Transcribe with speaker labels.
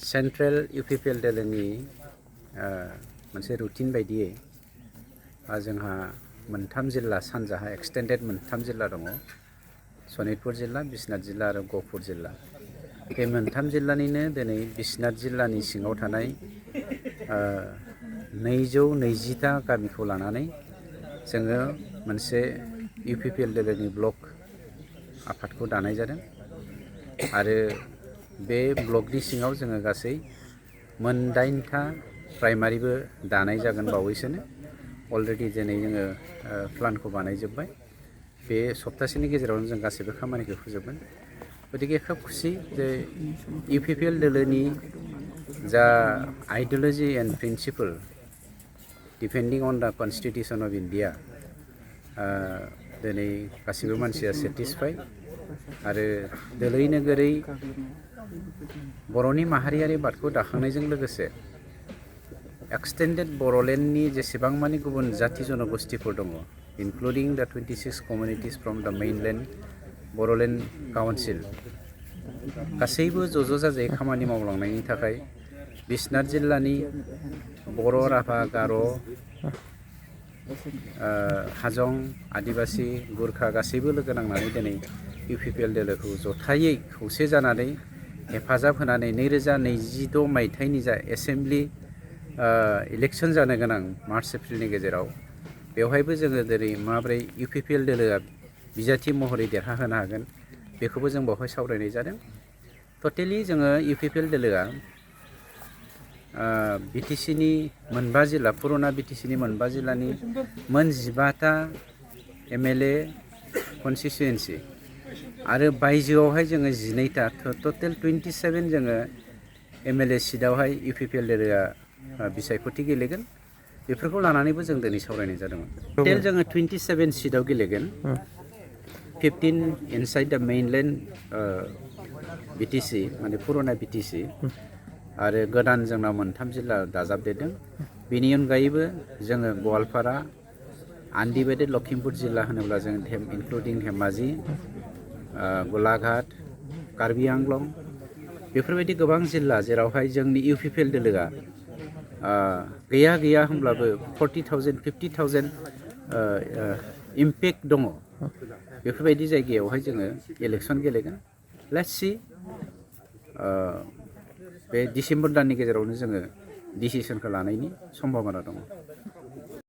Speaker 1: Central UPPL दोलोनि मोनसे routine बायदियै जोंहा मोनथाम जिल्ला सानजाहा एक्सटेन्डेड मोनथाम जिल्ला दङ सनितपुर जिल्ला बिश्वनाथ जिल्ला आरो गहपुर जिल्ला बे मोनथाम जिल्लानिनो दिनै बिश्वनाथ जिल्लानि सिङाव थानाय 220टा गामिखौ लानानै जोङो मोनसे इउपिपिएल दोलोनि ब्लक आफादखौ दानाय जादों आरो बे ब्लकनि सिङाव जोङो गासै 8टा प्राइमारिबो दानाय जागोन बावैसोनो अलरेडि दिनै जोङो प्लानखौ बानायजोब्बाय बे सप्तासेनि गेजेरावनो जों गासैबो खामानिखौ फोजोबगोन गतिके खोब खुसि जे इउपिपिएल दोलोनि जा आइडियोल'जि and principal डिपेन्डिं on the constitution of India दिनै गासैबो मानसिया सेटिसफाइड आरो दोलै नोगोरै बर'नि माहारियारि बादखौ दाखांनायजों लोगोसे एक्सटेन्डेड बर'लेण्डनि जेसेबां मानि गुबुन जाति जनगोष्ठीफोर दङ इनक्लुडिं द 26 कमिउनिटिज फ्रम द मेइनलेण्ड बर'लेण्ड काउन्सिल गासैबो ज' जाजायै खामानि मावलांनायनि थाखाय बिश्वनाथ जिल्लानि बर' राभा गार' हाजं आदिबासि गुरखा गासैबो लोगो नांनानै दिनै इउपिपिएल दोलोखौ जथायै खौसे जानानै हेफाजाब होनानै 2026 मायथाइनि जा एसेम्बलि इलेक्शन जानो गोनां मार्च एप्रिलनि गेजेराव बेवहायबो जोङो दिनै माबोरै इउपिपिएल दोलोआ बिजाथि महरै देरहाहोनो हागोन बेखौबो जों बेवहाय सावरायनाय जादों टटेलि जोङो इउपिपिएल दोलोआ बिटिसिनि मोनबा जिल्ला पुराना बिटिसिनि मोनबा जिल्लानि मोन 15टा एमएलए कन्स्टिटुएन्सि आरो बायजोआवहाय जोङो 12टा टटेल 27 जोङो एमएलए सिटआवहाय इउपिपिएल दोलोआ बिसायख'थि गेलेगोन बेफोरखौ लानानैबो जों दिनै सावरायनाय जादोंमोन टटेल जोङो 27 सिटआव गेलेगोन 15 इनसाइड द मेइनलेण्ड बिटिसि माने पुराना बिटिसि आरो गोदान जोंनाव मोनथाम जिल्ला दाजाबदेरदों बेनि अनगायैबो जोङो गवालपारा आनडिभाइडेड लखिमपुर जिल्ला होनोब्ला जों इनक्लुडिं धेमाजि गलाघाट कार्बि आंलं बेफोरबायदि गोबां जिल्ला जेरावहाय जोंनि इउपिपिएल दोलोआ गैया होनब्लाबो 40,000 50,000 इम्पेक्ट दङ बेफोरबायदि जायगायावहाय जोङो इलेक्शन गेलेगोन लेट्स सी बे डिसेम्बर दाननि गेजेरावनो जोङो डिसिसनखौ लानायनि सम्भाबना दङ।